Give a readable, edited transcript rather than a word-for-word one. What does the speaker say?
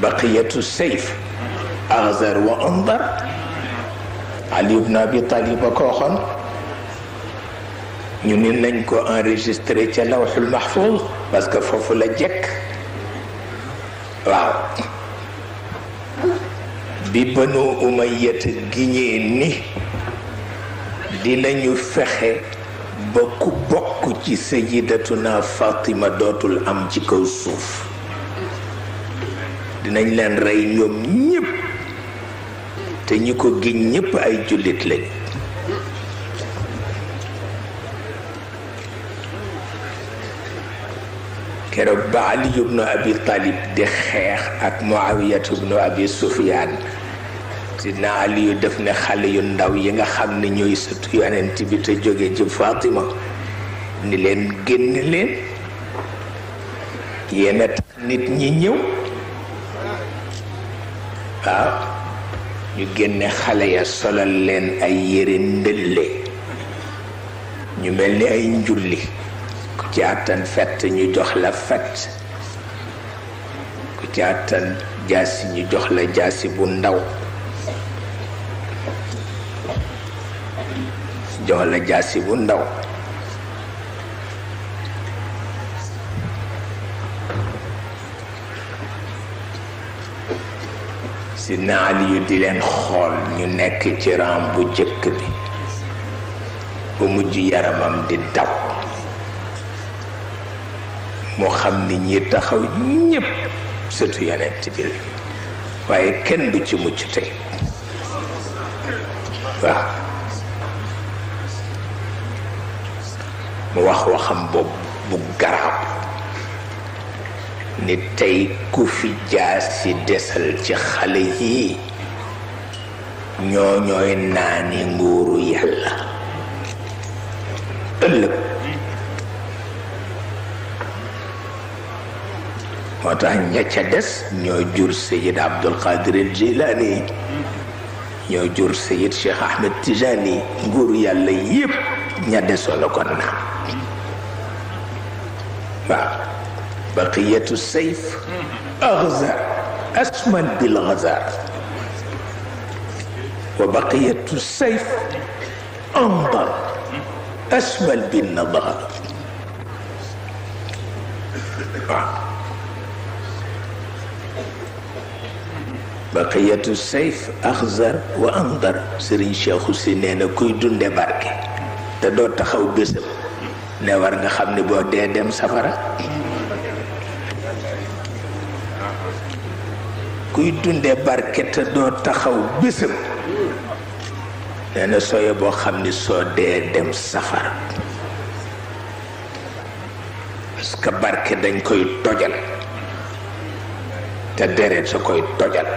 baqiyatu sayf aghzar wa andar. Ali ibn Abi Talib ko waxoon ñu ne nañ ko enregistré ca lawxul mahfuz parce que foofu la jekk. waaw bi Banu Umayyat giñee ni dinañu fexe ba ku bokk ci sayyidatuna Fatima dootul am ci kaw suuf, dinañ leen rey ñoom ñépp, te ñi ko giñ ñépp ay jullit lañ. keroog ba Ali ibnu Abi Talib di xeex ak Muawiyat ibnu Abi Sufyaan, sidna Ali yu def ne xale yu ndaw yi nga xam ne ñooy sëtu yonent bi te jóge ci Fatima ni leen génn leen, yéen a tax nit ñi ñëw. waaw ñu génne xale ya solal leen ay yére ndëlle ñu mel ni ay njulli, ku ci àttan fett ñu jox la fett, ku ci àttan jaasi ñu jox la jaasi bu ndaw, jox la jaasi bu ndaw. Sidna Ali yu di leen xool ñu nekk ci ram bu jëkk bi ba mujj yaramam di daw, moo xam ni ñi taxaw ñépp sëtu yonent bi la, waaye kenn du ci mucc tey. waaw mu wax waxam boobu bu garaaw ni tey ku fi jaasi desal ci xale yii ñooy naani nguuru yàlla ëllëg. moo tax ña ca des ñoo jur Sayid Abdul Qadir al Jilani, ñoo jur Sayid Cheikh Ahmed Tijani, nguuru yàlla yépp ña desoo la ko naam. waaw baqiyatu sayf aghzar asman bil ghazar wa baqiyatu sayf andar asmal bin nadar. waaw baqiyatu sayf aghzar wa andar. Serigne Cheikh Oussi nee na kuy dunde barke te doo taxaw bésam ne war nga xam ne boo dee dem safara. kuy dundee barke te doo taxaw bésam nee na sooye boo xam ni soo dee dem safara, parce que barke dañ koy tojal te deret sa koy tojal.